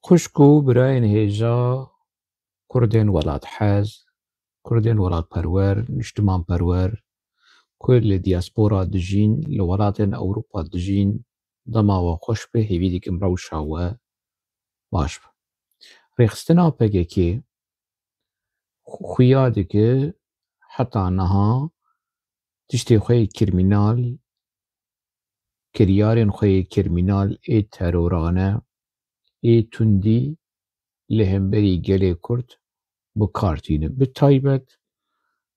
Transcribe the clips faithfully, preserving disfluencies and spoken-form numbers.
Xwişk û birayên hêja, Kurdên welathez, Kurdên welatperwer, niştimanperwer, ku li diaspora dijîn, li welatên Ewropa dijîn, dema we xweş be, hêvî dikim rewşa we baş be. Rêxistina P K K xu-, xuya dike heta niha tiştê xwe yê krîmînal, kiryarên xwe yê krîmînal ê terorane, ê tundî li hemberî gelê Kurd bi kar tîne. Bi taybet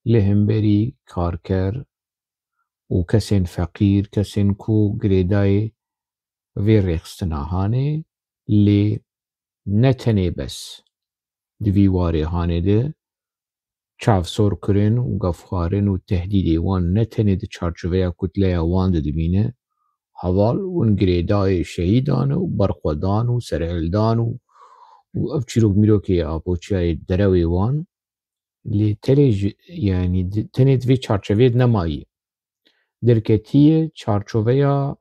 li hemberî karker û kesên feqîr, kesên ku girêdayê vê rêxistina hanê, lê ne tenê bes. Di vî warê hanê de çavsorkirin û gefxwarin û tehdîdê wan ne tenê di çarçoveya kutleya wan de dimîne, heval hûn girêdayê şehîdan û berxwedan û serhildan û, û ev çîrok mîrokê apoçiyayê derewê wan, lê tenê ji, yanî di, tenê di vê çarçoveyê de nemayî. Derketiye çarçoveya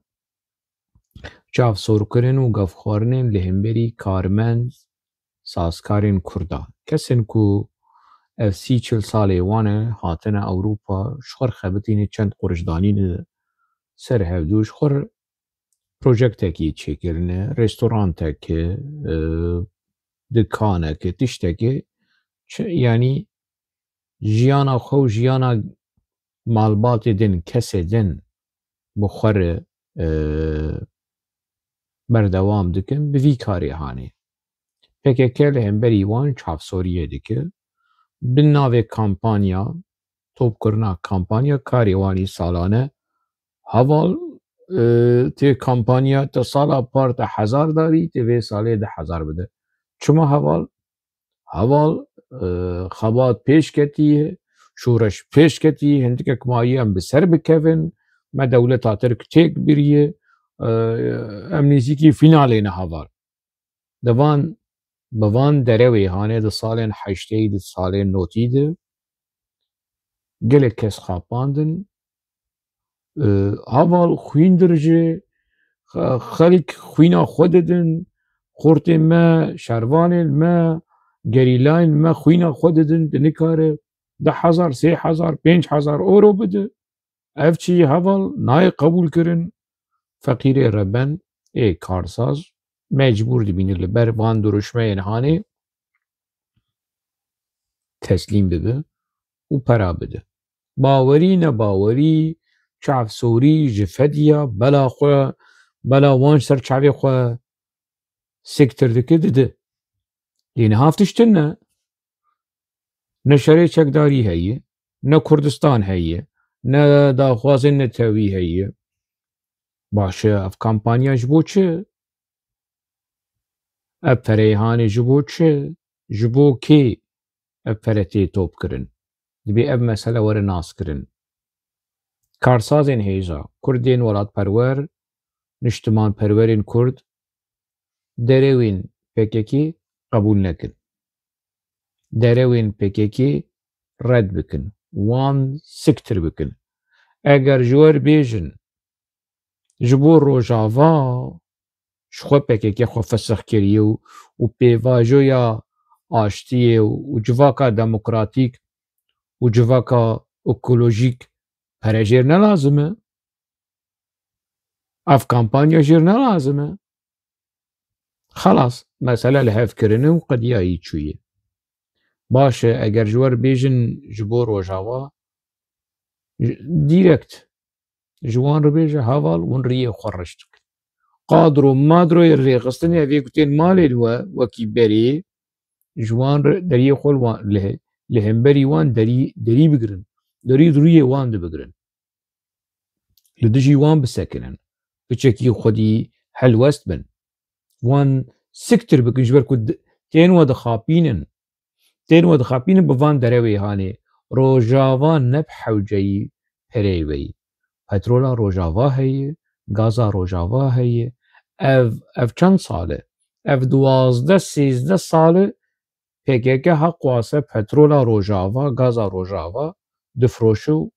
çavsorkirin û gefxwarinên li hemberî karmend, sazkarên Kurda. Kesên ku ev sî çil salê wan e, hatine Ewropa, ji xwe r xebitîne çend qurişdanî li ser hevdû, ji xwe r projektekî çêkirine, restoranteke, e, dikaneke, tişteke, çi, yanî jiyana xwe û jiyana malbatê din, kesê din bi xwe re, e, berdewam dikin, bi vî karê hanê. P K K li hemberî wan çavsoriyê dike. Bi navê kampanya, topkirina kampanya, karê wan î salane, heval, e, tê kampanya, te sala par te hezar darî, tê vê salê du hezar bide. Çima heval? Heval, e, xebat pêş ketiye, şoreş pêş ketiye, hindikek mayî em bi ser bikevin, me dewleta Tirk têk biriye, e, em nêzîkî fînalê ne heval. Di van, bi van derewê hanê di salên heşteyî, di salên notî de gelek kes xapandin. E, heval xwîn dirije, xe-, xelk xwîna xwe didin, xortên me, şervanên me, gerîlayên me xwîna xwe didin, di nikare du hezar, sê hezar, pênc hezar euro bide. Ev çi heval nayê qebûl kirin. Feqîrê reben ê karsaz mecbûr dibîne li ber van dirûşmeyên hanê teslîm bibe û pera bide. Bawerî nebawerî, çavsorî ji fediya bela xwe, bela wan ji ser çavê xwe siktir dike, dide. Lê niha ev tişt tune. Ne şerê çekdarî heye, ne Kurdistan heye, ne daxwazên netewî heye. Baş e, ev kampanya ji bo çi? Ev pereyê hanê ji bo çi? Ji bo kê ev pere tê topkirin? Dibê ev mesele were naskirin. Karsazên hêja, Kurdên welatperwer, niştimanperwerên Kurd, derewên P K K qebûl nekin. Derewên P K K red bikin. Wan siktir bikin. Eger ji we re bêjin, ji bo Rojava, ji xwe P K K xwe fesix kiriye û, û pêvajoya aştiyê û, û civaka demokratîk û civaka ekolojîk pere jêr ne lazim e. Ev kampanya jêr ne lazim e. Xelas, mesele li hev kirine û qediyayî çûye. Baş e, eger ji we re bêjin ji bo Rojava, j-, direkt ji wan re bêje, heval hûn riyê xwe reş dikin. Qadro madroyê rêxistinê ev ê ku tên malê li we wekî berê, ji wan re deriyê xwe li wan, li, li hemberî wan derî, derî bigirin. Derî rûyê wan dibigirin. Li dijî wan bisekinin. Piçekî xwedî helwest bin. Wan siktir bikin, ji ber ku di-, tên we dixapînin. Tên we dixapînin bi van derewê hanê. Rojava ne bi hewceyî pereyê we yî. Petrola Rojava heye, gaza Rojava heye. Ev, ev çend sal e? Ev duwazdeh sêzdeh sal e P K K heqwase petrola Rojava, gaza Rojava difroşe û,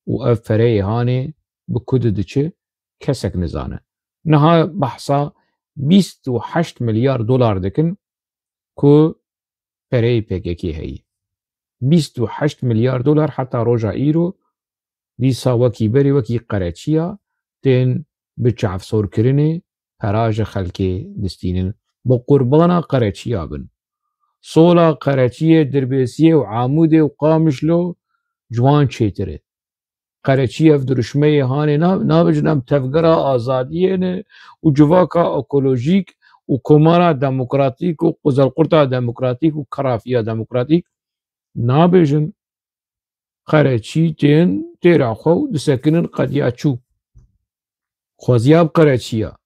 û ev pereyê hanê bi ku didiçe kesek nizane. Niha behsa bîst û heşt milyar dolar dikin ku pereyê P K K heyî. Bîst û heşt milyar dolar heta roja îro dîsa wekî berê wekî qereçiya tên bi çavsorkirinê pera ji xelkê distînin. Bi qurbana qereçiya bin. Sola qereçiyê Dirbêsiyê û Amûdê û Qamişlo ciwan çêtir e. Qereçî ev diruşmeyê hanê na-, nabêjin em tevgera azadiyê ne û civaka ekolojîk û komara demokratîk û quzelqurta demokratîk û kerafiya demokratîk nabêjin. Qereçî tên têra xwe û disekinin qediya çû. Xweziya bi qereçiya.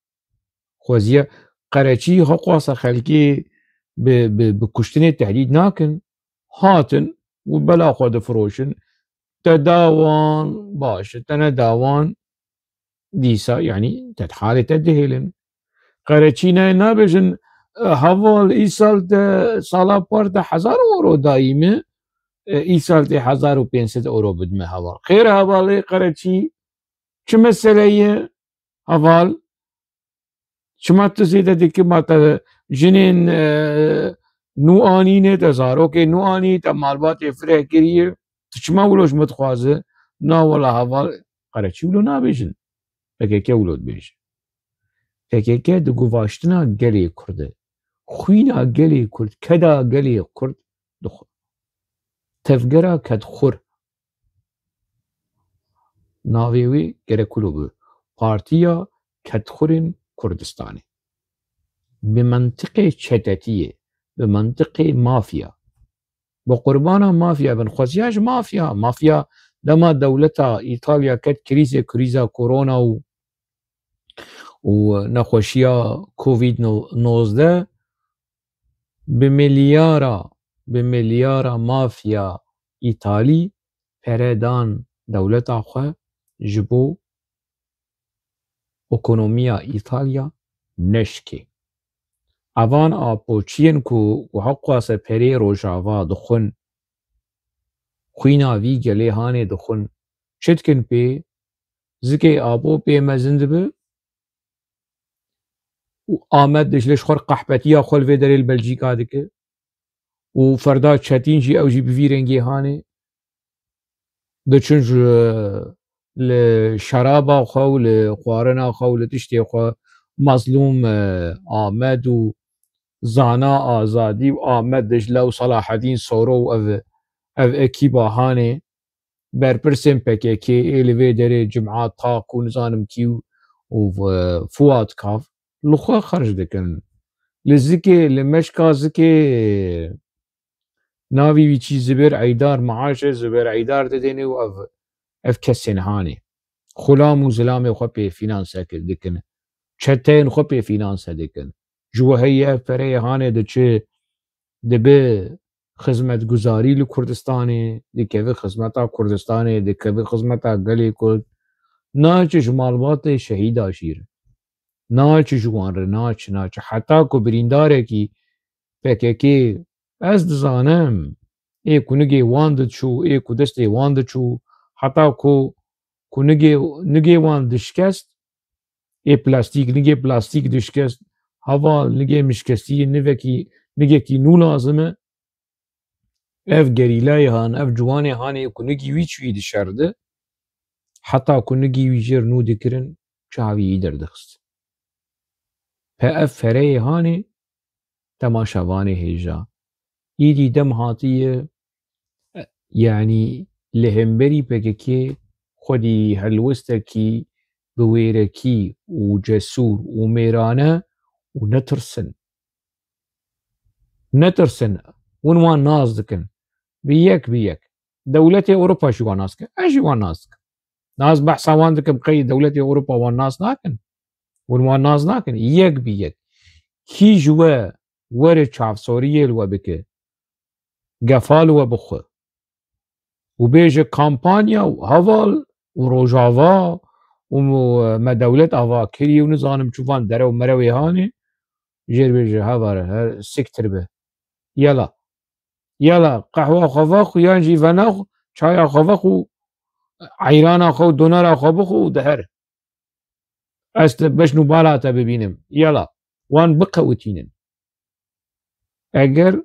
Xweziya qereçî xwe xwasa xelkê bi, bi, bi kuştinê tehdîd nakin. Hatin û bela xwe difiroşin. Te da wan baş e, te neda wan dîsa, yanî te di halê te dihêlin. Qereçî ne nabêjin, e, heval îsal te sala par te hezar euro dayî min, e, îsal tê hezar û pênc sed euro bidime heval. Xêr hevalê qereçî, çi mesele ye heval? Çima tu zêde dikî ma te jinên, e, nû anîne, te zarokê nû anî, te malbatê fireh kiriye? Tu çima wilo ji min dixwaze? Na wela heval, qereçî wilo nabêjin. P K K wilo dibêje. P K K di guvaştina gelê Kurd e. Xwîna gelê Kurd, keda gelê Kurd dixwe. Tevgera kedxwir. Navê wê gerek wilo bi Partiya Kedxwirên Kurdistanê. Bi mentiqê çetetiyê, bi mentiqê mafya. Bi qurbana mafya bin. Xweziya ji mafya. Mafya dema dewleta Îtalya ket krîzê, krîza korona û, û nexweşiya Covid nozdeh, bi milyara, bi milyara mafya Îtalî pere dan dewleta xwe ji bo ekonomiya Îtalya neşkê. Evan apoçiyên ku, ku heqwase perê Rojava dixwin, xwîna vî gelê hanê dixwin, çi dikin pê? Zikê apo pê mezin dibe û Amed dij li ji xwe qehpetiya xwe li vê derê li Belcîka dike û Ferda Çetîn jî ew jî bi vî rengê hanê diçin ji li şeraba xwe û li xwarina xwe û li tiştê xwe Mazlûm, e, Amed û Zana Azadî û Amed Dicle û Selahedîn Soro û ev, ev ekîba hanê berpirsên P K K ê li vê derê Cum'a Tak û nizanim kî û, û, e, Fuat Kav li xwe xerc dikin. Li Zikê, li meşka Zikê navî wî çî Zibêr Eydar, maaşê Zibêr Eydar didêne û ev, ev kesên hanê xulam û zilamê xwe pê fînanse ki-, dikin. Çeteyên xwe pê fînanse dikin. Ji we heye ev pereyê hanê diçe dibe xizmetguzarî li Kurdistanê, dikeve xizmeta Kurdistanê, dikeve xizmeta gelê Kurd. Naçe ji malbatê şehîda jî re. Naçe ji wan re, naçe, naçe. Heta ku birîndarekî P K K, ez dizanim, ê ku nigê wan diçû, ê ku destê wan diçû, heta ku, ku nigê, nigê wan dişkest, ê plastîk, nigê plastîk dişkest, heval, nigê min şikestî, nivekî, nigekî nû lazim e. Ev gerîlayê han, ev ciwanê hanê ku nigî wî çûyî di şer de, heta ku nigî wî jêr nû dikirin, çavî wî derdixist. Pe ev fereyê hanê temaşevanê hêja. Îdî dem hatiye, yanî li hemberî P K K xwedî helwestekî bi wêrekî û cesûr û mêrane û netirsin. Netirsin, hûn wan nas dikin. Bi yek bi yek. Dewletê Ewropa jî wan nas dikin. Ez jî wan nas dikim. Na ez behsa wan dikim, qey dewletê Ewropa wan nas nakin? Hûn wan nas nakin. Yek bi yek. Kî ji we were çavsoriyê li we bike? Gefa li we bixwe. Û bêje kampanya û heval û Rojava û me dewlet ava kiriye û nizanim çû van derew merewê hanê, jêr bêje heval her siktir be. Yela. Yela, qehwa xwe vexwe yan jî venaxwe, çaya xwe vexwe û eyrana xwe û donera xwe bixwe û dihere. Ez te beşn û bala te bibînim. Yela. wan biqewitînin. Eger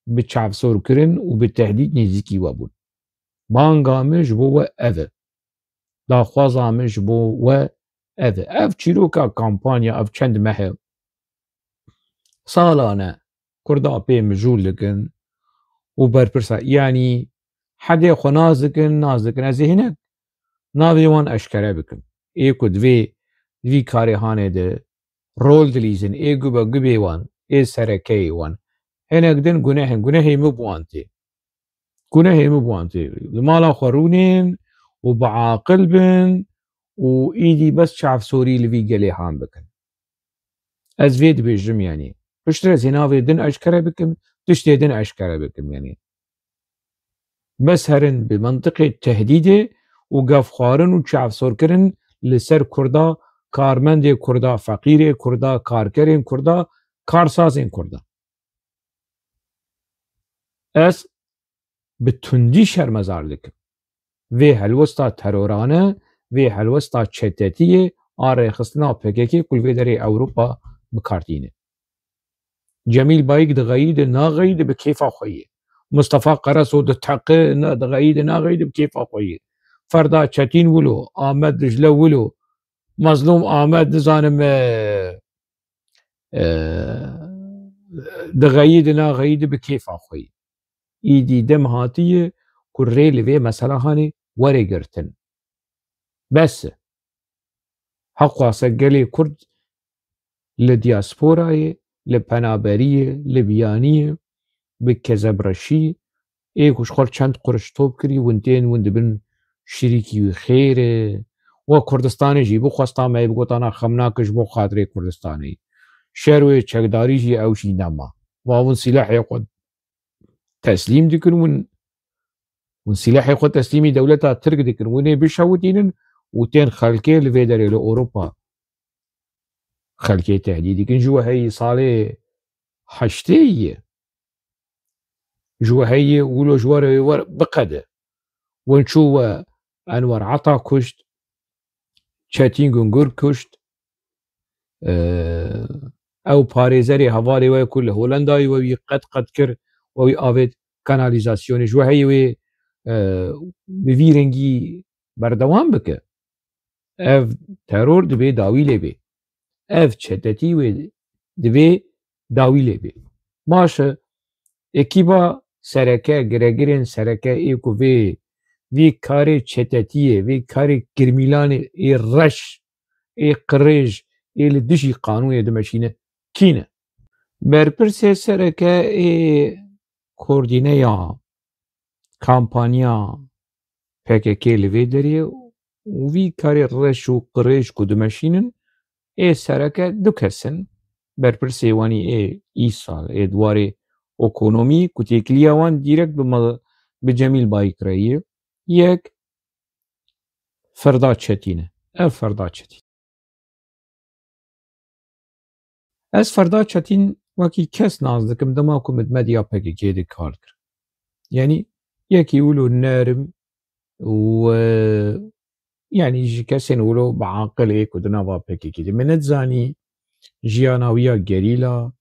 bi çavsorkirin û bi tehdîd nêzîkî we bûn. Banga min ji bo we ev e. Daxwaza min ji bo we ev e. Ev çîroka kampanya, ev çend meh e. Salane Kurda pê mijûl dikin û berpirsa, yanî hedê xwe nas dikin, nas dikin. Ez ê hinek navê wan eşkere bikim. Ê ku divê di vî karê hanê de rol dilîzin, ê gubegubê wan, ê serekeyê wan. Hinek din guneh in, gunehê min bi wan tê. Gunehê min bi wan tê. Li mala xwe rûnên û biaqil bin û îdî bes çavsorî li vî gelê han bikin. Ez vê dibêjim, yanî. Piştre ez ê navê din eşkere bikim, tiştê din eşkere bikim, yanî. Bes herin bi mentiqê tehdîdê û gefxwarin û çavsorkirin li ser Kurda, karmendê Kurda, feqîrê Kurda, karkerên Kurda, karsazên Kurda. Ez bi tundî şermezar dikim vê helwesta terorane, vê helwesta çetetiyê a rêxistina P K K ku li vê derê Ewropa bi kar tîne. Cemîl Bayik dixeyî de naxeyî de bi kêfa xwe yê. Mustafa Karaso diteqe, ne, dixeyî de naxeyî de bi kêfa xwe yê. Ferda Çetîn wilo, Ahmet Dicle wilo, Mazlûm Ahmet, nizanim, e, e, dixeyî de naxeyî de bi kêfa xwe yê. Îdî dem hatiye ku rê li vê mesela hanê were girtin. Bes e. Heqwase gelê Kurd li diasporayê, li penaberiyê, li biyaniyê, bi kezebreşî, ê ku ji xwe çend quriş top kirî, win tên win dibin şirîkî wî xêr e. We Kurdistanê jî bixwesta me yê bigotana xem nake ji bo xatirê Kurdistanê. Şer wê çekdarî jî ew jî nema. Va win sîlehê xwe teslîm dikin, win, win sîlehê xwe teslîmî dewleta Tirk dikin, win ê bişewitînin û tên xelkê li vê derê li Ewropa xelkê tehdîd dikin. Ji we heyî salê heştê ye. Ji we heyî wilo ji we re wê wer biqede. Win çû we Enwer Ata kuşt, Çetîn Gungur kuşt, e, ew parêzerê hevalê we ku li Holendayê we wî qet qet kir, we wî avêt kanalîzasyonê, ji we heyî wê, e, bi vî rengî berdewam bike. Ev teror divê dawî lê bê. Ev çetetî wê divê dawî lê bê. Baş e, ekîba sereke, giregirên sereke ê ku vê, vî karê çetetiyê, vî karê kirmîlanê ê reş, ê qirêj, ê li dijî qanûnê dimeşîne, kî ne? Berpirsê sereke ê koordîneya kampanya P K K li vê derê û vî karê reş û qirêj ku dimeşînin, ê sereke du kes in. Berpirsê wanî ê îsal, ê di warê ekonomî ku têkiliya wan dîrekt bi me-, bi Cemîl Bayik re ye. Yek Ferda Çetîn e. Ev Ferda Çetîn. Ez Ferda Çetîn wekî kes nas dikim, dema ku min di medya P K K de kar kir. Yanî yekî wilo nerm û, e, yanî ji kesên wilo bi aqil ê ku di nava P K K de. Min nedizanî jiyana wî ya gerîla,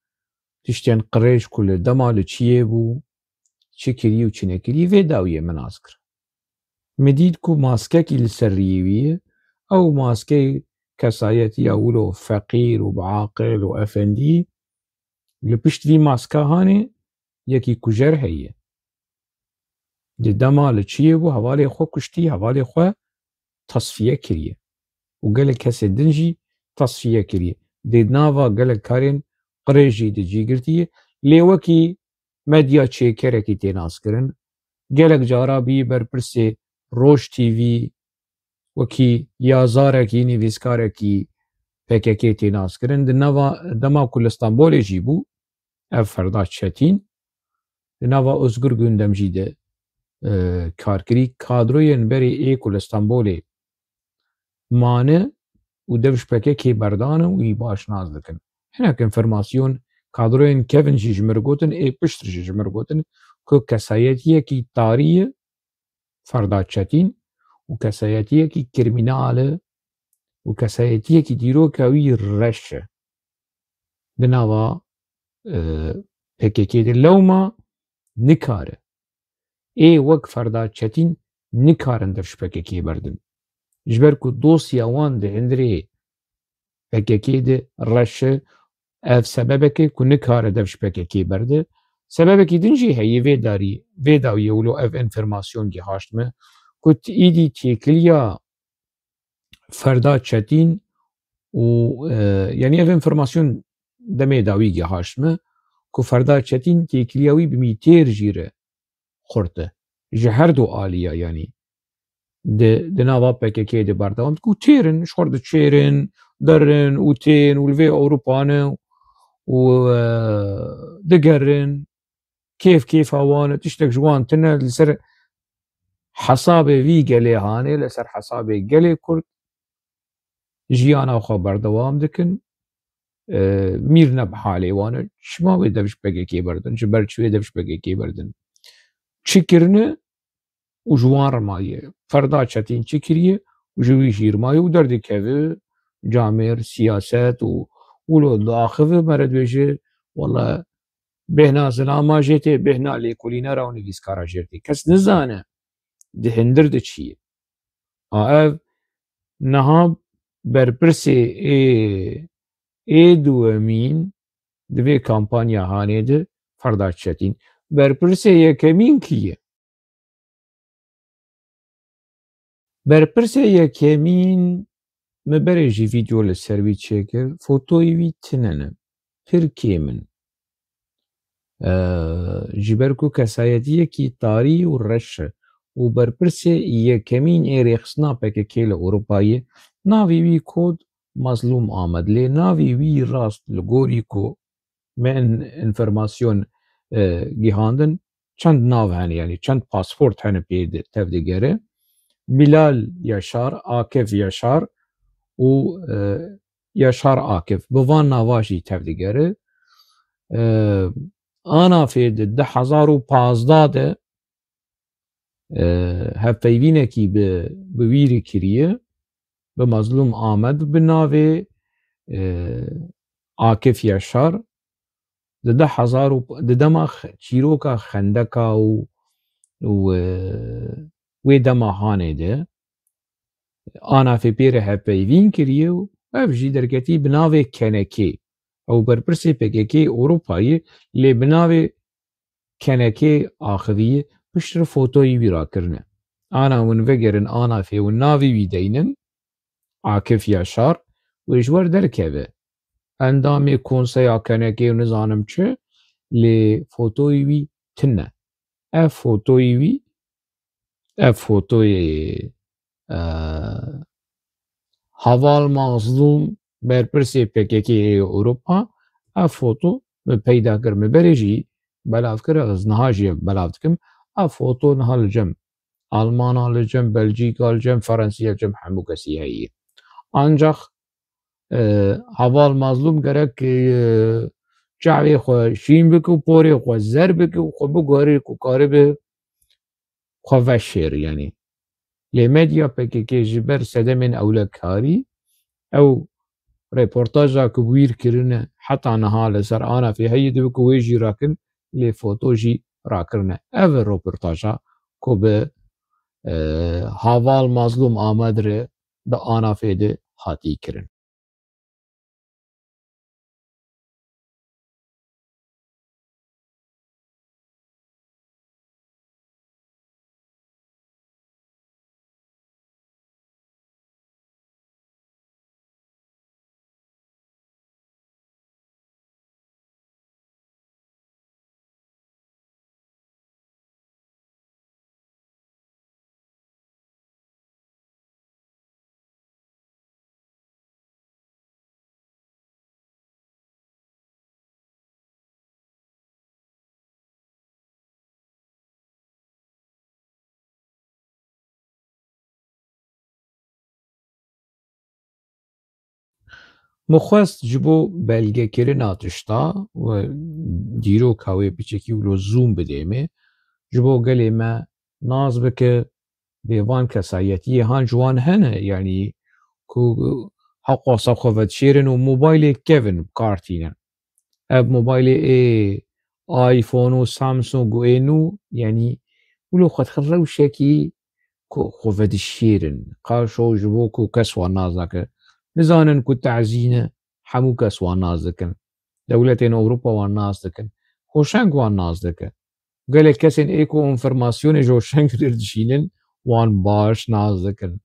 tiştên qirêj ku li dema li çiyê bû, çi kirî û çi nekirî, vê dawiyê min nas kir. Min dît ku maskekî li ser riyê wî ye, ew maskeyê kesayetiya wilo feqîr û biaqil û efendî, li pişt vî maska hanê yekî kujer heye. Di dema li çiyê bû, hevalê xwe kuştî, hevalê xwe tasfiye kiriye û gelek kesê din jî tasfiye kiriye. Di nava gelek karên qirêj jî di cî girtiye. Lê wekî medya çêkerekî tê naskirin. Gelek cara bî berpirsê Roj T V, wekî yazarekî, nivîskarekî P K K tê naskirin. Di nava dema ku li Stenbolê jî bû, ev Ferda Çetîn, di nava Ozgur Gündem jî de, e, kar kirî. Kadroyên berê ê ku li Stenbolê mane û dev ji P K K berdan in û wî baş nas dikin. Hinek înformasyon kadroyên kevin jî ji min re gotin, ê piştre jî ji min re gotin ku kesayetiyekî tarî ye, Ferda Çetîn, û kesayetiyekî krîmînal e û kesayetiyekî dîroka wî reş e. di nava, e, P K K de lewma nikare. Ê wek Ferda Çetîn nikarin dev ji P K K berdin. Ji ber ku dosya wan di hundirê P K K de reş e, ev sebebek e ku nikare dev ji P K K berde. Sebebekî din jî heye vê darî, vê dawiyê wilo ev enformasyon gihaşt me ku t-, îdî têkiliya Ferda Çetîn û, e, yanî ev enformasyon demê dawî gihaşt me ku Ferda Çetîn têkiliya wî bi mîtêr jî re xurt e. Ji her du aliya, yanî di, di nava P K K de berdewam dike û têrin, ji xwe diçêrin, derin û tên û li vê Ewropa ne û, e, digerin. Kêf kêfa wan e, tiştek ji wan tune, li ser hesabê vî gelê hanê, li ser hesabê gelê Kurd jiyana xwe berdewam dikin. E, mîr ne bi halê wan e. Çima wê dev ji P K K berdin? Ji ber çi wê dev ji P K K berdin? Çi kirine û ji wan re maye? Ferda Çetîn çi kiriye û ji wî jî re maye û derdikeve camêr, siyaset û wilo diaxive, me re dibêje, wele bêhna zilama jê tê, bêhna lêkolînera û nivîskara jê tê. Kes nizane di hundir de çi ye. A ev niha berpirsê ê, ê duwemîn di vê kampanya hanê de Ferda Çetîn. Berpirsê yekemîn kî ye? Berpirsê yekemîn, min berê jî vîdeo li ser wî çêkir, fotoyê wî tune ne, pir kêm in. Eee, ji ber ku kesayetiyekî tarî û reş e û berpirsê yekemîn ê rêxistina P K K li Ewropayê, navê wî kod Mazlûm Amed, lê navê wî rast li gorî ku me en-, enformasyon, e, gihandin, çend nav hene, yanî çend pasport hene pê de tevdigere. Bilal Yaşar, Akif Yaşar û, e, Yaşar Akif. Bi van nava jî tevdigere. E, Anafê di du hezar û pazdeh de e, hevpeyvînekî bi, bi wî re kiriye, bi Mazlûm Amed bi navê, e, Akif Yaşar, di du hezar û, di dema x-, çîroka Xendeka û, û, e, wê dema hanê de, Anafê pê re hevpeyvîn kiriye û ev jî derketî bi navê Kenekê. Ew berpirsê P K K Ewropayê, lê bi navê Kenekê axivî, piştre fotoyî wî rakirine. Ana hûn vegerin Anafê û navê wî deynin, Akif Yaşar, wê ji we derkeve. Endamê konseya Kenekê û nizanim çi, lê fotoyê wî tune. Ev fotoyê wî, ev fotoyê, e, Heval Mazlûm, berpirsê P K K yê Ewropa, ev foto min peyda kir, min berê jî belav kir, ez niha jî belav dikim. Ev foto niha li cem Almana, li cem Belcîka, li cem Ferensiya, li cem hemû kesî heye. Ancax, e, Heval Mazlûm gerek, e, çavê xwe şîn bike û porê xwe zer bike û xwe biguherî ku karibe xwe veşêr, yanî. Lê medya P K K ji ber sedemên ewlekarî ew reportaja ku bi wî re kirine heta niha li ser Anafê heye, dibe ku wê jî rakin, lê foto jî rakirine. Ev e reportaja ku bi, e, Heval Mazlûm Amed re di Anafê de hatî kirin. Min xwest ji bo belgekirina tişta û dîroka wê piçekî wilo zûm bidê me, ji bo gelê me nas bike, bê van kesayetiyê han ji wan hene, yanî ku heqwasa xwe vedişêrin û mobaylê kevin bi kar tînin. Ev mobaylê ê iPhone û Samsung û ê nû, yanî wilo xwe dixin rewşekî ku xwe vedişêrin. Qaşo ji bo ku kes wan nas nake. Nizanin ku tazî ne, hemû kes wan nas dikin. Dewletên Ewropa wan nas dikin. Hoşeng wan nas dike. Gelek kesên ê ku înformasyonê ji hoşeng derdişînin, wan baş nas dikin.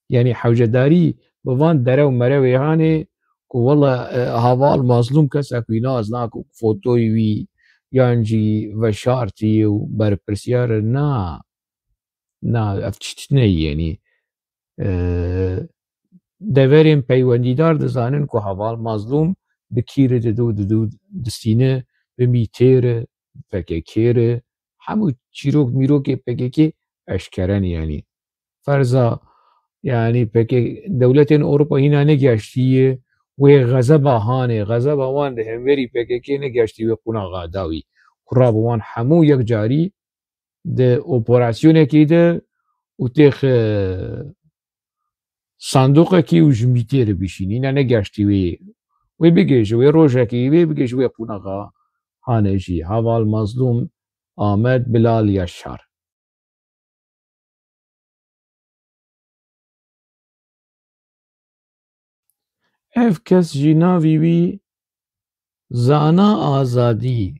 Yanî hewcedarî bi van derew merewê hanê ku wela, e, heval Mazlûm kesek wî nas nake û fotoyê wî yan jî veşartî û berpirsiyar e. Na. Na, ev tişt ne, yanî, e, deverên peywendîdar dizanin ku heval Mazlûm bi kî re dido, dido distîne, bi mîtê re, P K K re, hemû çîrok mîrokê P K K eşkere ne, yanî. Ferza, yanî, P K K, dewletên Ewropa hîna negeştiye wê xezeba hanê, xezeba wan li hemberî P K K negeştiye wê qonaxa dawî. Ku rabe wan hemû yek carî di operasyonekê de û têxe sandoqekî û ji mîtê re bişînî. Hîna negeştî wê, wê bigihêje, wê rojekê wê bigihêje wê qonaxa hanê jî. Heval Mazlûm Amed Bilal Yaşar. Ev kes jî navê wî Zana Azadî.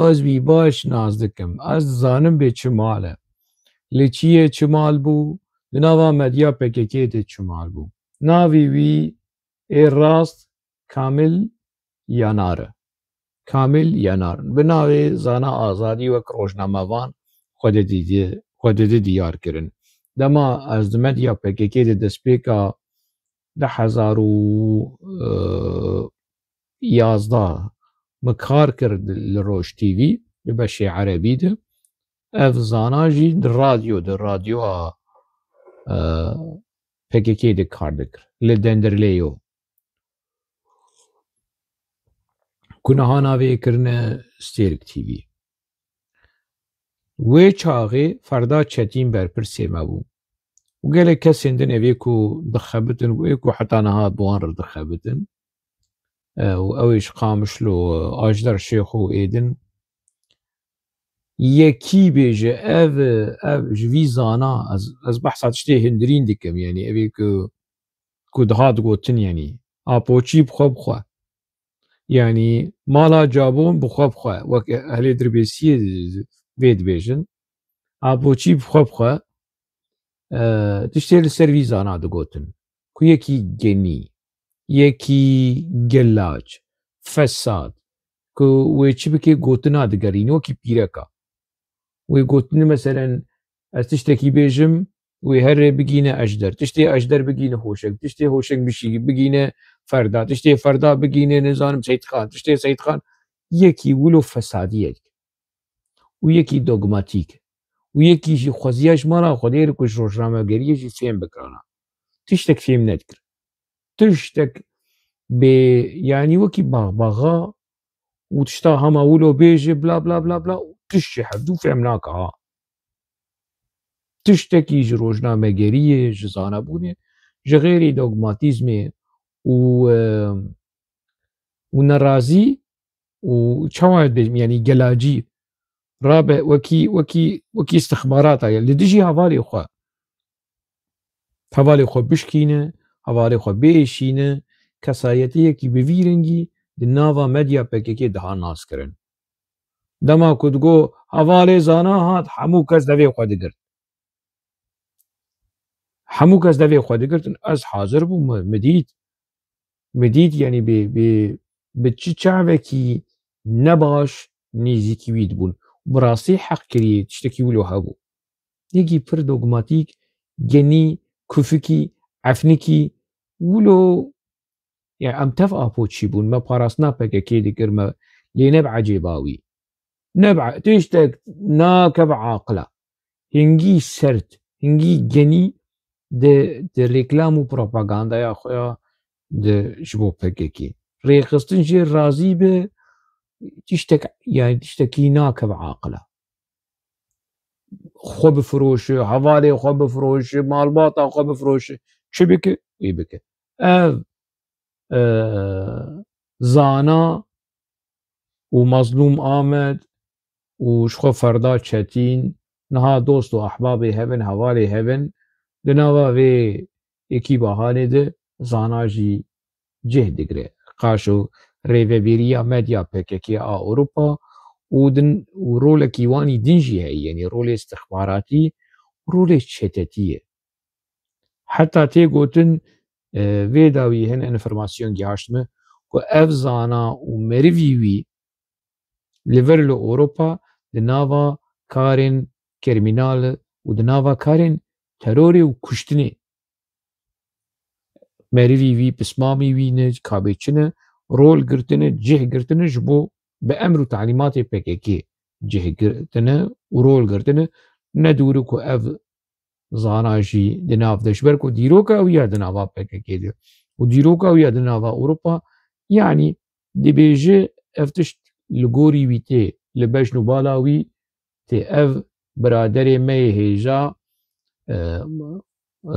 Ez wî baş nas dikim. Ez dizanim bê çi mal e. Li çiyê çi mal bû, di nava medya P K K de çi mal bû. Navê wî ê rast Kamil Yanar e. Kamil Yanar. Bi navê Zana Azadî wek rojnamevan xwe didî, xwe didî diyar kirin. Dema ez di medya P K K de destpêka du hezar û yazdeh min kar kir li Roj T V, li beşê erebî de. Ev zana jî di radyo de, radyoya, e, P K K de kar dikir. Li Denderleyo. Ku niha navê kirine Stêrk T V. Wê çaxê Ferda Çetîn berpirsê me bû. Û gelek kesên din, evê ku dixebitin û ê ku heta niha bi wan re dixebitin, e, û ew ê ji Qamişlo, e, Ajder Şêxo ê din. Yekî bêje, ev, ev ji vî zana, ez, ez behsa tiştê hundirîn dikim, yanî evê ku, ku dihat gotin, yanî Apoçî bi xwe bi xwe. Yanî mala Cabon bi xwe bi xwe, wek ehlê Dirbêsiyê vê dibêjin. Apoçî bi xwe bi xwe, e, tiştê li ser vî zana digotin. Ku yekî genî, yekî gelac, fesad, ku wê çi bike gotina digerîne wekî pîreka. Wê gotine, meselen, ez tiştekî bêjim, wê herê bigîne Ejder. Tiştê Ejder bigîne Hoşek. Tiştê Hoşek bişî-, bigîne Ferda. Tiştê Ferda bigîne, nizanim, Seytxan. Tiştê Seytxan, yekî wilo fesadiyek. Û yekî dogmatîk. Û yekî jî xweziya ji mala Xwedê re ku ji rojnamegeriyê jî fêm bikirana. Tiştek fêm nedikir. Tiştek bê, yanî wekî baxbaxa û tişta hema wilo bêje bla bla bla bla û tişt ji hevdû fêm nake ha. Tiştekî ji rojnamegeriyê, ji zanebûnê, ji xêrî dogmatîzmê û, e, û nerazî û çawa bêjim, yanî gelacî rabe wekî, wekî, wekî istixbarata ye. Li dijî hevalê xwe. Hevalê xwe bişkîne, hevalê xwe biêşîne, kesayetiyekî bi vî rengî di nava medya P K K diha naskirin. Dema ku digo hevalê zana hat, hemû kes devê xwe digirt. Hemû kes devê xwe digirtin, ez hazir bûm, min, min dît. Min dît, yanî bi, bi, bi çi çavekî nebaş nêzîkî wî dibûn. Bi rastî heq kirî, tiştekî wilo hebû. Yekî pir dogmatîk, genî, kufikî, efnikî, wilo, ya em tev Apoçî bûn, me parastina P K K dikir, me lê ne bi ecêba wî. Ne bi, tiştek nakeve aqila. Hingî sert, hingî genî di, di reklam û propagandaya xwe ya di, ji bo P K K. Rêxistin jê razî be, tiştek, yani tiştekî nakeve aqila. Xwe bifiroşe, hevalê xwe bifiroşe, malbata xwe bifiroşe. Çi bike? Wî bike. Ev, e, zana û Mazlûm Amed û ji xwe Ferda Çetîn niha dost û ehbabê hev in, hevalê hev in. Di nava vê ekîba hanê de zana jî cih digire. Qaşo rêveberiya medya P K K a Ewropa û din û rolekî wan î din jî heye, yanî rolê istixbaratî, rolê çetetî ye. Heta tê gotin, e, vê dawî hin enformasyon gihaşt me ku ev zana û merivî wî li vir li Ewropa di nava karên krîmînal û di nava karên terorê û kuştinê merivî wî, pismamî wî ne, kabê çi ne, rol girtine, cih girtine, ji bo bi emr û talîmatê P K K cih girtine û rol girtine. Ne dûr e ku ev zana jî di nav de, ji ber ku dîroka wî ya di nava P K K de û dîroka wî ya di nava Ewropa, yanî dibêje ev tişt li gorî wî tê, li bejn û bala wî tê. Ev biraderê me yê hêja, e,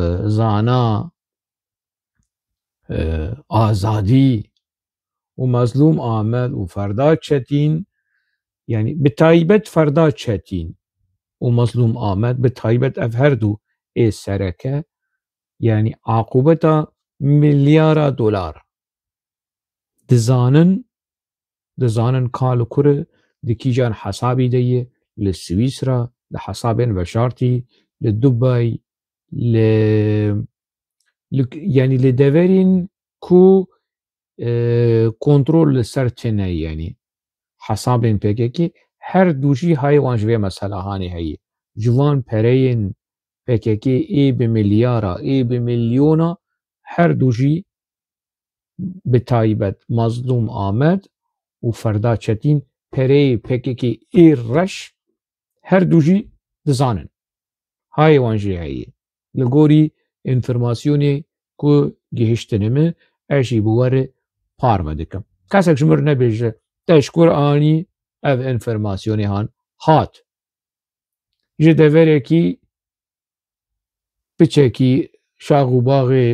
e, zana, e, azadî û Mazlûm Amed û Ferda Çetîn, yanî bi taybet Ferda Çetîn û Mazlûm Amed, bi taybet ev her du ê sereke, yanî aqûbeta milyara dolar. Dizanin, dizanin ka li kur e, di kîjan hesabî de ye, li Swîsra, li hesabên veşartî, li Dubay, li, li, yanî li deverên ku, e, kontrol li ser tine, yanî hesabên P K K, her du jî hayê wan ji vê mesela hanê heye. Ji van pereyên P K K ê bi milyara, ê bi milyona, her du jî bi taybet Mazlûm Amed û Ferda Çetîn pereyê P K K ê reş her du jî dizanin. Hayê wan jî heye. Li gorî enformasyonê ku gihiştine min, ez jî bi we re parve dikim. Kesek ji min re nebêje, te ji kur anî ev enformasyonê han hat. Ji deverekî piçekî şax û baxê,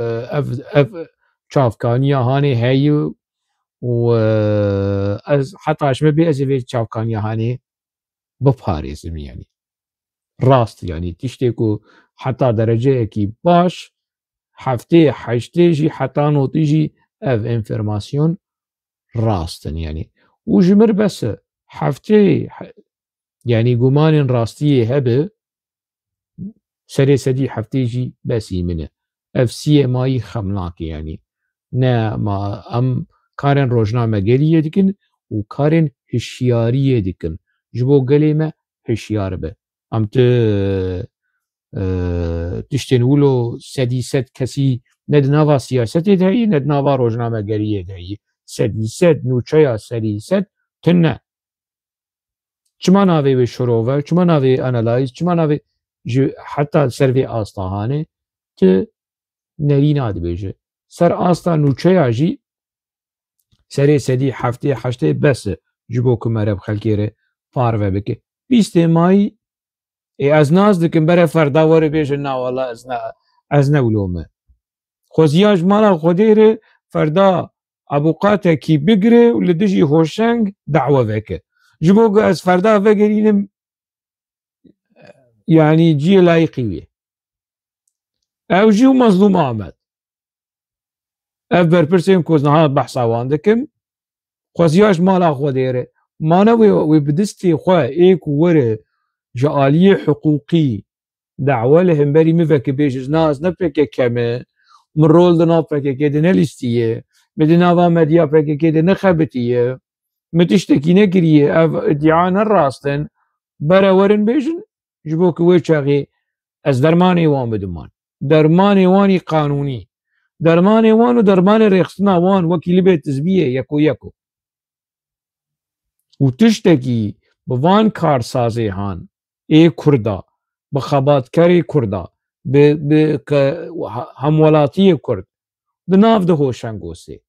e, ev, ev çavkaniya hanê heye û, e, ez heta ji me bê ez ê vê çavkaniya hanê biparêzim, yanî. Rast, yanî tiştê ku heta dereceyekî baş, heftê, heştê jî, heta notî jî ev enformasyon rast in, yanî. Û ji mir bes e, heftê, he-, yanî gumanên rastiyê hebe, serê sedî heftê jî besî min e. Ev C M I xem nake, yanî. Ne ma em karên rojnamegeriyê dikin û karên hişyariyê dikin. Ji bo gelê me hişyar be. Em tu, e, tiştên wilo sedî sed kesî ne di nava siyasetê de heyî, ne di nava rojnamegeriyê de heyî. Sedî sed, nûçeya sedî sed tune. Çima navê wê şirove? Çima navê analyze? Çima navê ji heta ser vê asta hanê? Tu nerîna dibêje. Ser asta nûçeya jî serê sedî heftê heştê bes e, ji bo ku mere bi xelkê re parve bike. Bîstê mayî, ê, ez nas dikim, bere ferda were bêje, na wala ez ne, ez ne wilo me. Xweziya ji mala Xwedê re ferda abuqatekî bigire û li dijî Hoşeng dawe veke. Ji bo ku ez ferda vegerînim, yanî cihê layîqî wî. Ew jî û Mazlûm Amed. Ev berpirsên ku ez niha behsa wan dikim, xweziya ji mala Xwedê re. Mane wê, wê bi destê xwe ê ku were ji aliyê hiqûqî dawe li hemberî min veke, bêje, na ez ne P K K me, min rol di nav P K K de nelîstiye, min di nava medya P K K de nexebitiye, min tiştekî nekiriye, ev îdia ne rast in, bere werin bêjin, ji bo ku wê çaxê ez dermanê wan bidim wan. Dermanê wan î qanûnî. Dermanê wan û dermanê rêxistina wan wekî libê tizbiyê yeko yeko. Û tiştekî bi van karsazê han ê Kurda, bi xebatkerê Kurda, bi, bi ke-, ha-, hemwelatiyê Kurd di nav de Hoşengosê.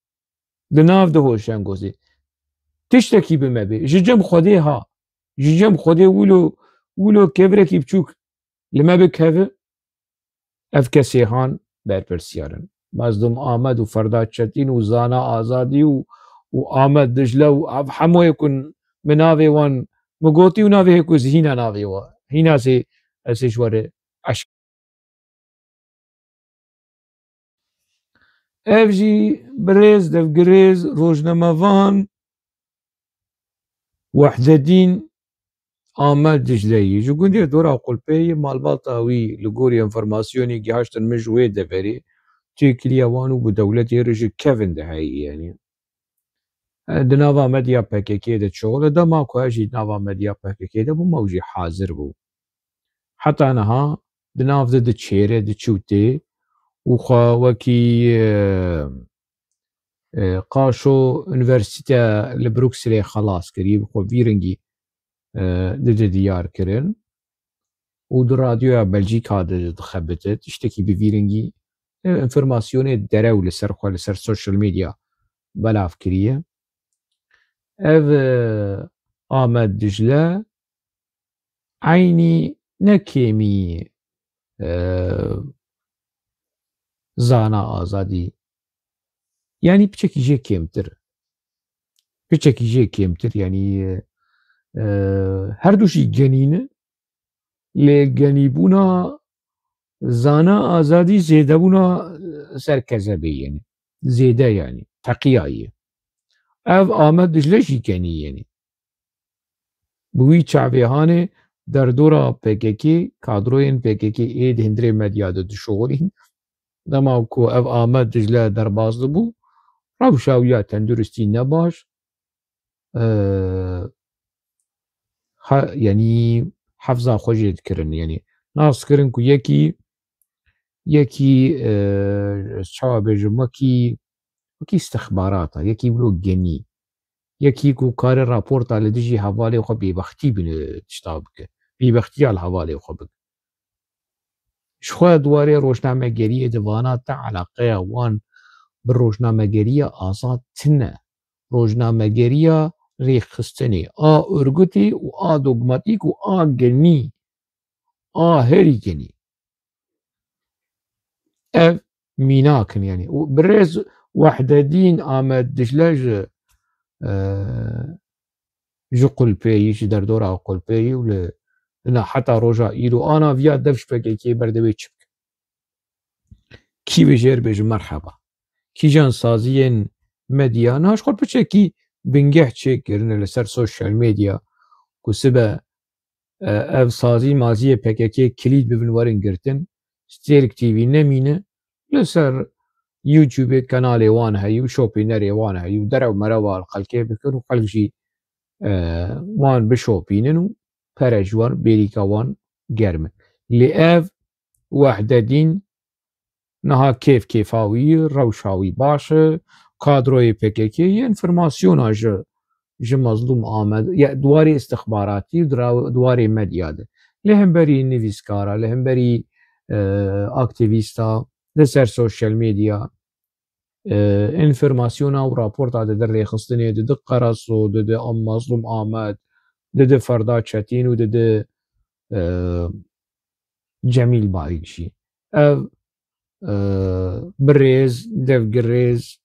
Di nav de Hoşengosê. Tiştekî bi me bê. Ji cem Xwedê ha. Ji cem Xwedê wilo, wilo kevirekî biçûk li me bikeve. Ev kesê han berpirsiyar in. Mazlûm Amed û Ferda Çetîn û Zana Azadî û, û Amed Dicle û ev hemûyê ku min navê wan min gotî û navê hê ku ez hîna navê wa hîna sê ez ê ji we re eşk. Ev jî birêz, devgirêz, rojnamevan Wehdedîn Amed Dicleyî ji gundê Dora Qulpeyê, malbata wî li gorî enfîrmasyonê gihaştin min ji wê deverê têkiliya wan û bi dewletê re ji kevin diheyî, yanî. E, di nava medya P K K de çol e, dema ku ez jî di nava medya P K K de bûm, ew jî hazir bû. Heta niha di nav de diçêre, diçû tê û xwe wekî, e, e, qaşo unîversîte li Brukselê xelas kirî, bi xwe vî rengî, e, dide diyar kirin û di radyoya Belcîka de dixebite, tiştekî bi vî rengî, e, enfîrmasyonê derew li ser xwe, li ser sosyal medya belav kiriye. Ev, e, Amed Dicle eynî ne kêmî, e, zana azadî. Yanî piçekî jê kêmtir. Piçekî jê kêmtir, yanî, e, her du jî genî ne. Lê genîbûna zana azadî zêdebûna ser kezebê ye. Zêde yanî, teqiya ye. Ev Amed Dicle jî genî ye. Bi wî çavê hanê derdora P K K, kadroyên P K K ê di hundirê medya de dişoxilîn. Dema ku ev Amed Dicle derbas dibû, rewşa wî ya tenduristî ne baş, e, ha, yanî hefza xwe jê dikirin. Yanî nas dikirin ku yekî, yekî, e, ez çawa bêjim, wekî, wekî istixbarat e, yekî wilo genî. Yekî ku kare raporta li dijî hevalê xwe bêbextî bine, tişta bike. Bêbextiya li hevalê xwe bike. Ji xwe di warê rojnamegeriyê de vana te eleqeya wan bi rojnamegeriya azad tine. Rojnamegeriya rêxistinê, a örgütê û a dogmatîk û a genî, a herî genî. Ev mînak in, yanî. Û birêz Wehdedîn Amed Dicle ji, e, ji Qulpeyî, ji derdora Qulpeyî û li, li na heta roja îro ana viya dev ji P K K berdewê çi bike? Kî vê jêr bêje merheba? Kîjan saziyên medya? Niha ji xwe piçekî bingeh çêkirine li ser sosyal medya ku sibe, e, ev sazî maziyê P K K kilît bibin werin girtin. Stêrk T V nemîne. Li ser YouTube kanalê wan heyî û şopînerê wan heyî û derew merewa li xelkê bikin û xelk jî, e, wan bişopînin û pere ji wan, bêrîka wan germ in. Lê ev Wehdedîn niha kêf kêfa wî, rewşa wî baş e, kadroyê P K K yê enfîrmasyona ji, ji Mazlûm Amed, ya, di warê istixbaratî û di ra-, di warê medya de. Li hemberî nivîskara, li hemberî, e, aktîvîsta, li ser sosyal medya, e, enfîrmasyona û raporta dide rêxistinê, dide Qeraso, dide Am-, Mazlûm Amed, dide Ferda Çetîn û dide, e, Cemîl Barik jî. Ev, e, birêz, devgirêz,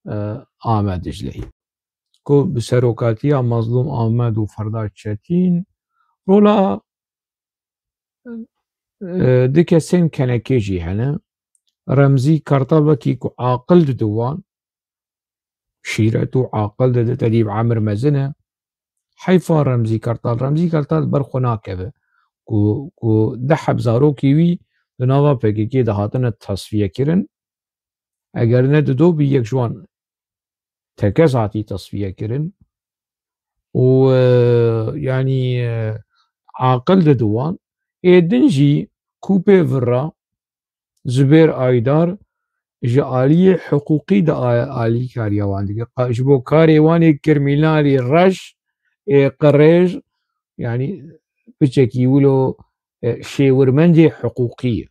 e, Amed Dicleyî. Ku bi serokatiya Mazlûm Amed û Ferda Çetîn rola, e, du kesên kenekê jî hene. Remzî Kartal wekî ku aqil dide wan, şîret û aqil dide, tedîb emir mezin e. Heyfa Remzî Kartal. Remzî Kartal ber xwe nakeve ku, ku deh heb zarokî wî di nava P K K de hatine tasfiye kirin. Eger ne dido bî yek ji wan tekez hatî tasfiye kirin. Û, e, yanî, e, aqil dide wan. Ê din jî ku pê vira Zubêr Aydar ji aliyê hiqûqî de a-, alîkariya wan dike. Qa-, ji bo karê wan ê kirmînalî reş, ê qirêj, yanî piçekî wilo, e, şêwirmendê hiqûqî ye.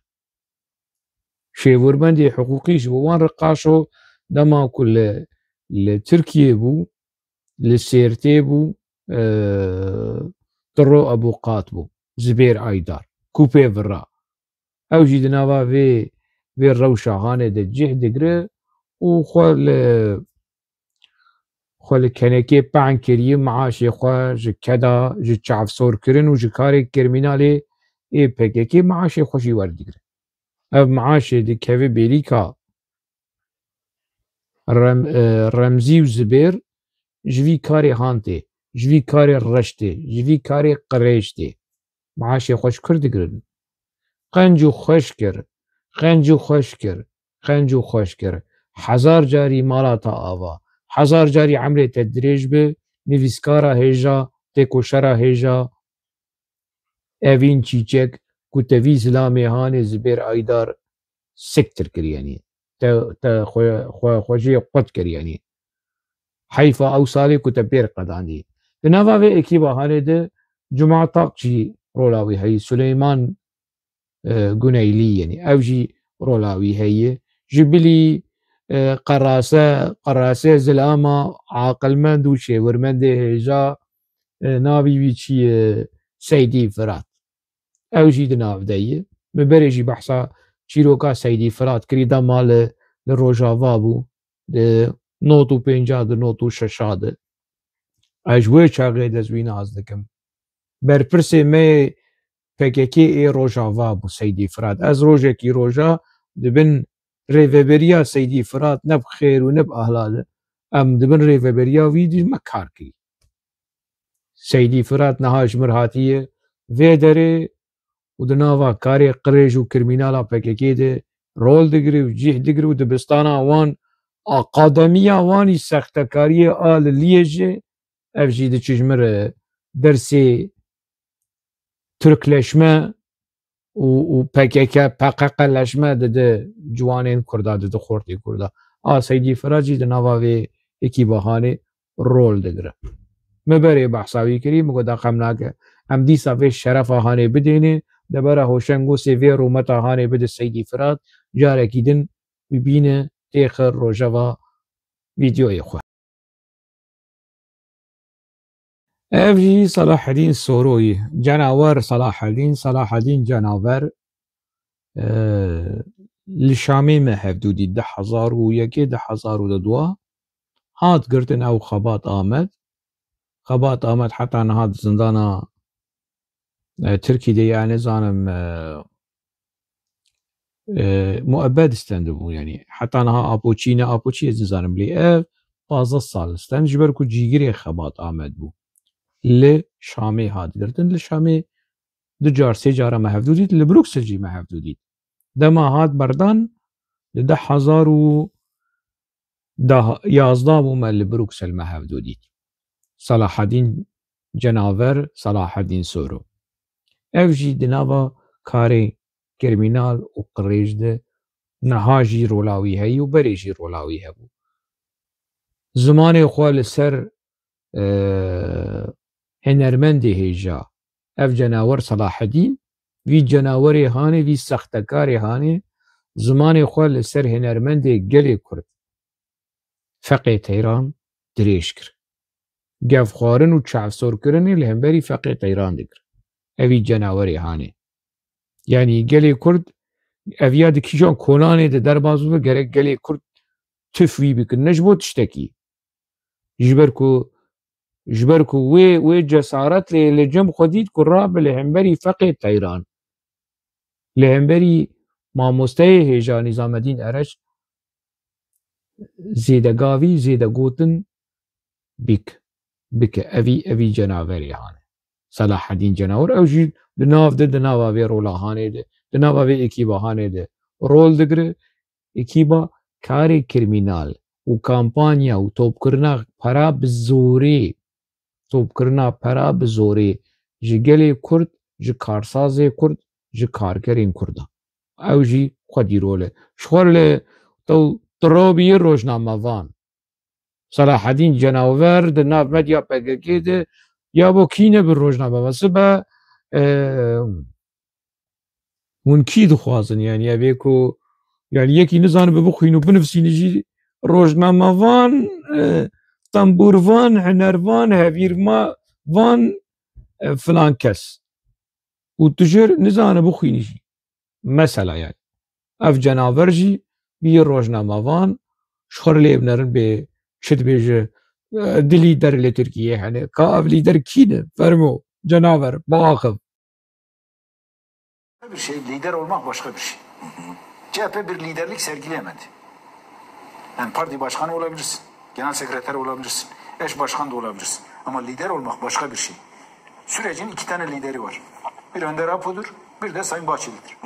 Şêwirmendê hiqûqî ji bo wan re qaşo dema ku li, li Tirkiyê bû, li Sêrtê bû, e, tiro ebûqat bû. Zubêr Aydar. Ku pê vira. Ew jî di nava vê, vê rewşa hanê de cih digire û xwe li, xwe li kenekê pehn kiriye, maaşê xwe ji keda, ji çavsorkirin û ji karê krîmînalê ê P K K maaşê xwe jî werdigire. Ev maaşê dikeve bêrîka Rem-, e, Remzî û Zibêr ji vî karê han tê, ji vî karê reş tê, ji vî karê qirêj tê. Maaşê xwe ji kur digirin? Qenc û xweş kir, qenc û xweş kir, qenc û xweş kir. Hezar carî mala te ava, hezar carî emrê te dirêj bi, nivîskara hêja, têkoşera hêja, Evîn Çîçek ku te vî zilamê hanê Zibêr Aydar siktir kiriyenî. Te, te xwe, xwe, xwe jê qut kiriyenî. Heyfa ew salê ku te pêr qedandî. Di nava vê ekîba hanê de Cuma Tak jî rola wî heyî. Suleyman, e, Guneylî, yenî ew jî rola wî heye. Ji bilî, e, qerase, qerase zilama aqilmend û şêwirmendê hêja, e, navî wî çi ye? Seydî Firat. Ew jî di nav de ye. Min berê jî behsa çîroka Seydî Firat kirî, dema li, li Rojava bû, di not û pênca, di not û şeşa de. Ez ji wê çaxê dest wî nas dikim. Berpirsê me yê P K K ê Rojava bû Seydî Firat. Ez rojekî roja di bin rêveberiya Seydî Firat, ne bi xêr û ne bi ahla de, em di bin rêveberiya wî de me kar kirî. Seydî Firat niha ji mir hatiye vê derê û di nava karê qirêj û krîmînala P K K de rol digire û cih digire û dibistana wan, akademiya wan î sextekariyê a li Liyê jî, ev jî diçe ji mir dersê Tirkleşme û, û P K K, P K K leşme dide ciwanên Kurda, dide xortê Kurda. A Seydî Firat jî di nava vê ekîba hanê rol digire. Me berê behsa wî kirî, min got, "Da xem nake. Em dîsa vê şerefa hanê bidêne, debara Hoşengosê vê rûmeta hanê bide Seydî Firat, carekî din wî bîne têxe rojeva vîdeoyê xwe." Ev jî Selahedîn Soroyî, cenawer Selahedîn, Selahedîn cenawer, e, li Şamê me hevdû dît, du hezar û yekê, du hezar û dua, hat girtin ew Xebat Amed. Xebat Amed heta niha di zindana, e, Tirkî de, yani, zanim, e, e, muebbed stendibû, yani, heta niha apoçî, ne apoçî, ez nizanim, lê ev pazdeh sal stend, ji ber ku cîgirê Xebat Amed bû. Li Şamê hat girtin, li Şamê du car, sê cara me hevdû dît, li Bruksel jî me hevdû dît. Dema hat berdan, li du hezar û yazdeh bû me li Bruksel me hevdû dît. Selahedîn cenaver, Selahedîn Soro. Ev jî di nava karê krîmînal û qirêj de niha jî rola wî heye û berê jî rola wî hebû. Zimanê xwe li ser, e, hunermendê hêja, ev cenawer Selahedîn, vî cenawerê hanê, vî sextekarê hanê, zimanê xwe li ser hunermendê gelê Kurd, Feqê Teyran, dirêj kir. Gevxwarin û çavsorkirinê li hemberî Feqê Teyran dikir. Evî cenawerê hanê. Yanî gelê Kurd ev ya di kîjan konanê de derbas bibe, gerek gelê Kurd tif wî bikin. Ne ji bo tiştekî. Ji ber ku, ji ber ku wê, wê cesaret lê li cem xwe dît ku rabe li hemberî Feqê Teyran, li hemberî mamosteyê hêja Nîzamedîn Ereş zêde gavî, zêde gotin bik, bike. Evî, evî cenaverê hane. Selahedîn cenawer, ew jî di nav de, di nava vê rola hanê de, di nava vê ekîba hanê de rol digire. Ekîba karê krîmînal û kampanya û topkirina pera bi zorê, topkirina pera bi zorê ji gelê Kurd, ji karsazê Kurd, ji karkerên Kurd e. Ew jî xwedî rol e. Ji xwe li tew tirobiyê rojnamevan. Selahedîn cenawer di nav medya P K K de ya bo kî ne bi rojnamevan. Sibe, e, hûn kî dixwazin? Yanî ev ê ku, yanî yekî nizanibe bixwîn û binivîsîne jî rojnamevan, e, tembûrvan, hunervan, hevîrma-, van, e, filan kes. Û tu jê nizane bixwîne jî. Mesela yani. Ev cenaver jî bî rojnamevan, ji xwe re lê binerin bê çi dibêje, e, di lîder li Tirkiyê hene. Ka ev lîder kî ne? Fermo, cenaver, biaxiv. Bir şey, lider olmak başka bir şey. C H P bir liderlik sergileyemedi. Yani parti başkanı olabilirsin, genel sekreter olabilirsin, eş başkan da olabilirsin. Ama lider olmak başka bir şey. Sürecin iki tane lideri var. Bir Önder Apo'dur, bir de Sayın Bahçeli'dir.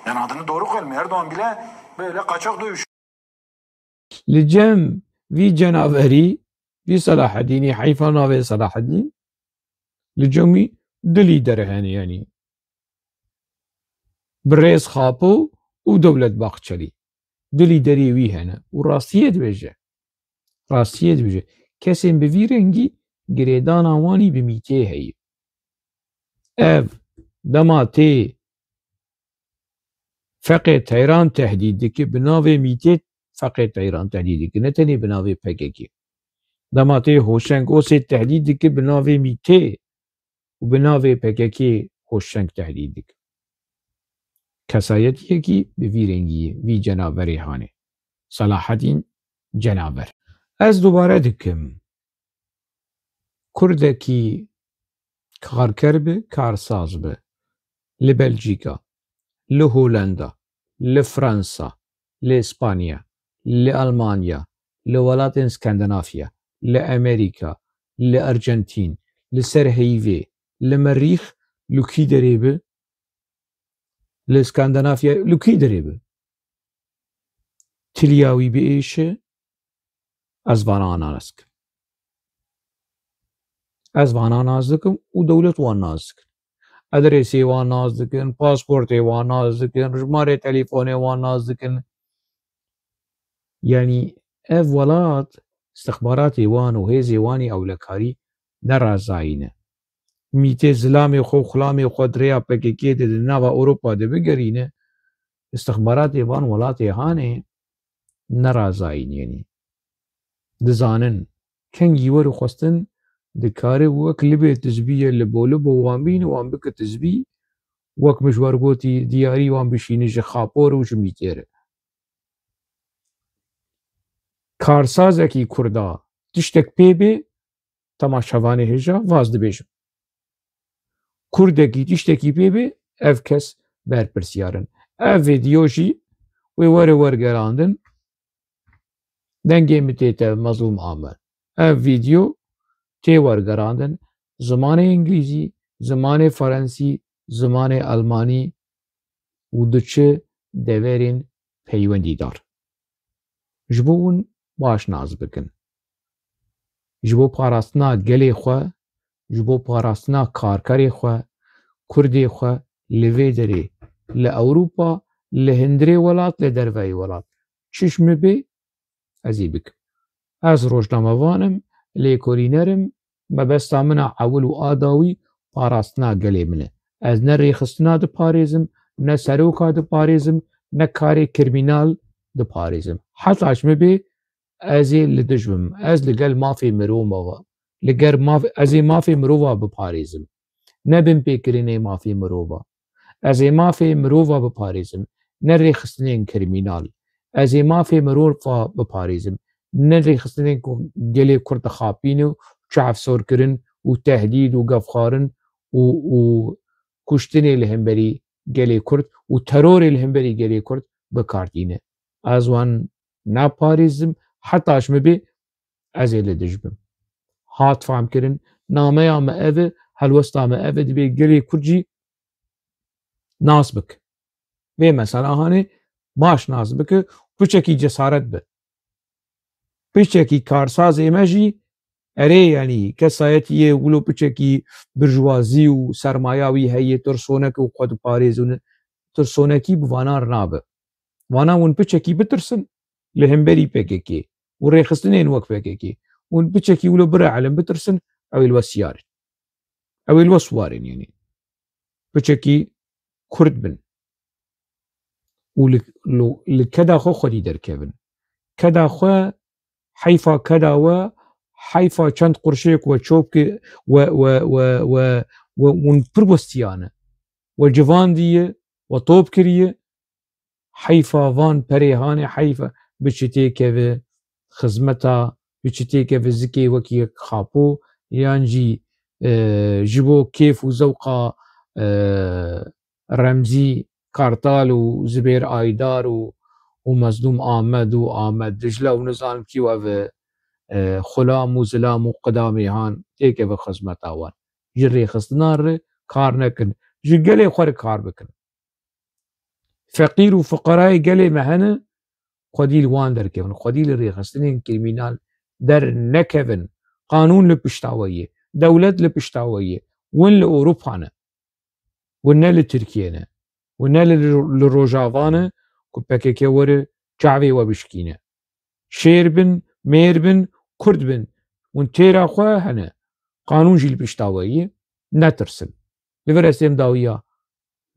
Yani adını doğru koyalım. Erdoğan bile böyle kaçak dövüş Li cem vî cenaverî, vî Selahedînî, heyfa navê Selahedîn, li cem wî du lîder hene, yanî Birêz Xapo û Dewlet Bahçelî. Du lîderê wî hene û rastiyê dibêje. Rastiyê dibêje. Kesên bi vî rengî girêdana wan î bi mîtê heye. Ev dema tê Feqê Teyran tehdîd dike, bi navê mîtê Feqê Teyran tehdîd dike, ne tenê bi navê P K K. Dema tê Hoşeng Osê tehdîd dike, bi navê mîtê û bi navê P K K Hoşeng tehdîd dike. Kesayetiyekî bi vî rengî ye, vî cenaverê hanê. Selahedîn Cenaver. Ez dubare dikim. Kurdekî karker bi, karsaz bi, li Belcîka, li Holenda, li Fransa, li Îspanya, li Almanya, li welatên Skandinafya, li Amerîka, li Arjantîn, li ser heyvê, li merîx, li kî derê bi, li Skandinafya, li kî derê bi, tiliya wî biêşe, ez vana nas dikim. Ez vana nas dikim û dewlet wan nas dikin. Adresê wan nas dikin, pasportê wan nas dikin, jimarê telefonê wan nas dikin. Yanî ev welat istixbaratê wan û hêzê wan ê ewlekarî nerazayî ne. Mîtê zilamê xwe û xulamê xwe di rêya P K K de di nava Ewropa de bigerîne, istixbaratê van welatê hanê nerazayîn, yanî dizanin kengî weru xwestin dikare wek libê tizbî ye, libo libo wan bîne, wan bike tizbî, wek min ji we re gotî, diyarî wan bişîne ji xapor û ji mîtê re. Karsazekî Kurda tiştek pê bê, temaşevanê hêja vaz dibêjim. Kurdekî tiştekî pê bê, ev kes berpirsiyar in. Ev vîdeo jî wê were wergerandin. Dengê min tê te Mezlûm Amed. Ev vîdeo tê wergerandin zimanê îngilîzî, zimanê ferensî, zimanê elmanî û diçe deverên peywendîdar. Ji bo hûn baş nas bikin. Ji bo parastina gelê xwe, ji bo parastina karkerê xwe, kurdê xwe li vê derê, li Ewropa, li hundirê welat, li derveyî welat. Çi ji min bê, ez ê bikim. Ez rojnamevan im, lêkolîner im, mebesta min a ewil û a dawî parastina gelê min e. Ez ne rêxistina diparêzim, ne seroka diparêzim, ne karê krîmînal diparêzim. Heta ji min bê, ez ê li dij bim. Ez li gel mafê mirova, li gel maf, ez ê mafê mirova biparêzim. Ne binpêkirinê mafê mirova. Ez ê mafê mirova biparêzim, ne rêxistinên krîmînal. Ez ê mafê mirova biparêzim, ne rêxistinên ku gelê Kurd dixapîne û çavsorkirin û tehdîd û gefxwarin û, û kuştinê li hemberî gelê Kurd û terorê li hemberî gelê Kurd bi kar tîne. Ez wan naparêzim, heta ji min bê ez ê li dij bim. Hat famkirin, nameya me ev e, helwesta me ev e, dibê gelê Kurd jî nas bik. Vê mesela hanê baş nas bike, piçekî cesaret be. Piçekî karsazê me jî erê, yanî kesayetiyê wilo piçekî birjwazî û sermaya wî heye, tirsonek û xwe diparêzin, tirsonekî bi vana re nabe. Vana hûn piçekî bitirsin li hemberî P K K û rêxistinên wek P K K. Hûn piçekî wilo bire elin bitirsin, ew ê li we siyar in. Ew ê li we siwar in, yanî. Piçekî Kurd bin. Û li, li, li keda xwe xwedî derkevin. Keda xwe, heyfa keda we, heyfa çend qurşê ku we çop ki, we, we, we, we, we, hûn pir westiyane. We civandiye, we top kiriye, heyfa van perê hanê, heyfa biçitê keve xizmeta biçî têkeve zikê wekî yek Xapo, yan jî, e, ji bo kêf û zewqa, e, Remzî Kartal û Zibêr Aydar û, û Mezlûm Amed û Amed Dicle û nizanim kî ev, e, Xulam û Zilam û Qidamê han têkeve xizmeta wan. Ji rêxistinan re kar nekin. Ji gelê xwe re kar bikin. Feqîr û fiqarayê gelê me hene, xwedî li wan derkevin. Xwedî li rêxistinên krîmînal dernekevin. Qanûn li pişta we ye. Dewlet li pişta we ye. Win li Ewropa ne. Win ne li Tirkiye ne. Win ne li, li Rojava ne ku P K K were çavê we bişkîne. Şêr bin, mêr bin, Kurd bin. Hûn têra xwe hene. Qanûn jî li pişta we ye. Netirsin. Li vir ez têm dawiya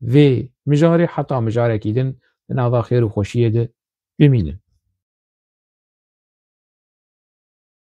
vê mijarê heta mijarekî din di nava xêr û xweşiyê de bimînin.